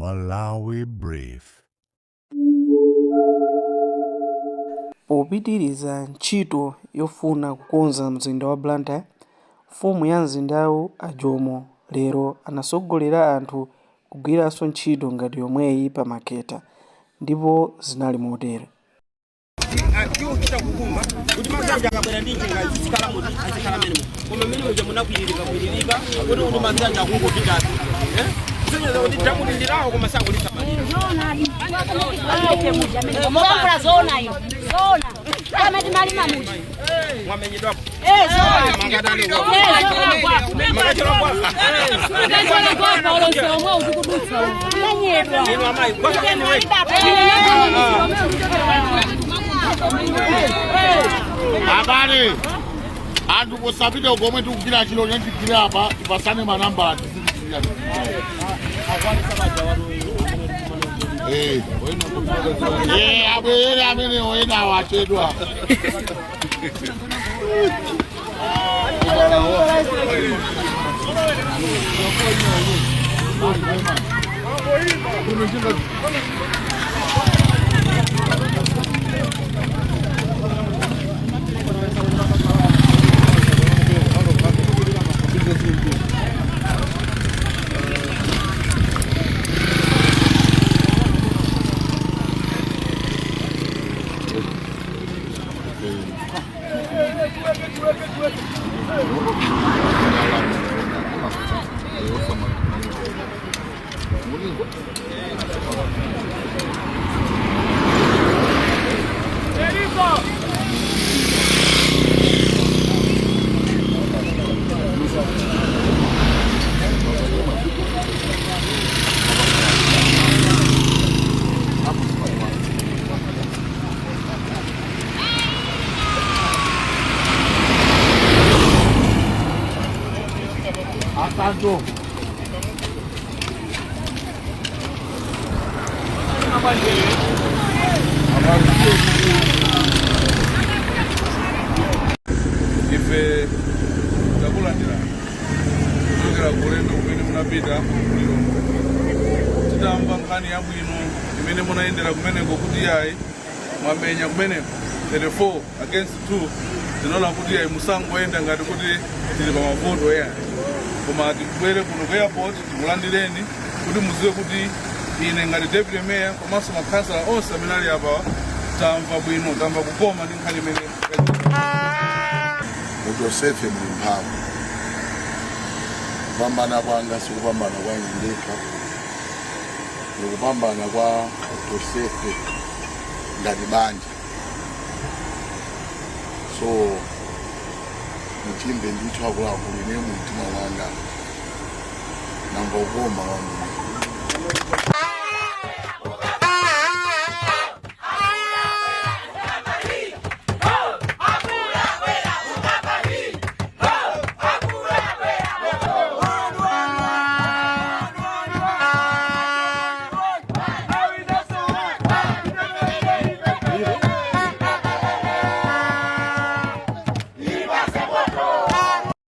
Malawi Brief. Popitiriza ntchito yofuna kukonza mzinda wa Blantyre, mfumu ya mzindawu a Jomo lero anasogolera anthu kugwiranso ntchito ngati yomweyi pa Makhetha ndipo zinali motere. Kuchita kukumba kuti madzi aja akabwera ndi njinga azikhala muti azikhala menemo, koma mmene muja munakwiririka kwiririka kuti madzi aja akungopitabe, kusonyeza kuti damu ndi lawo koma sakulisamalira. Muyankhula zoona ino, zoona kama timalima muja. Mwamenyedwapo? Eh, zoona. Mangatani? Eh, zoona. Makachora kwafa. Menyedwa. Inu amayi kwafa anyway. Abale, anthu kusapita komwe tikugwira chilo nyanjigwira apa, tipasane manambala tizikuchira. Eh, abwere amene oyena wachedwa. Asanto. Ife takulandira kuchokera kulendo kumene munapita kuLilongwe. Titamva nkhani yabwino imene munayendera kumeneko kuti yayi, mwamenya kumeneko 34 against 2, tinaona kuti yayi, musangoyenda ngati kuti tili pa mavuto yayi, koma tibwere kuno ku airport tikulandireni kuti muziwe kuti ine ngati deputy mayor komanso makhansala onse amene ali apa tamva bwino, tamva kukoma ndi nkhani imene. Mutosefe muli mphamvu. Kupambana kwanga sikupambana kwa ine ndekha, nikupambana kwa Tosefe ngati banja. So muchimve ndithu, akuluakulu, ine mumtima mwanga namva kukoma kwambiri.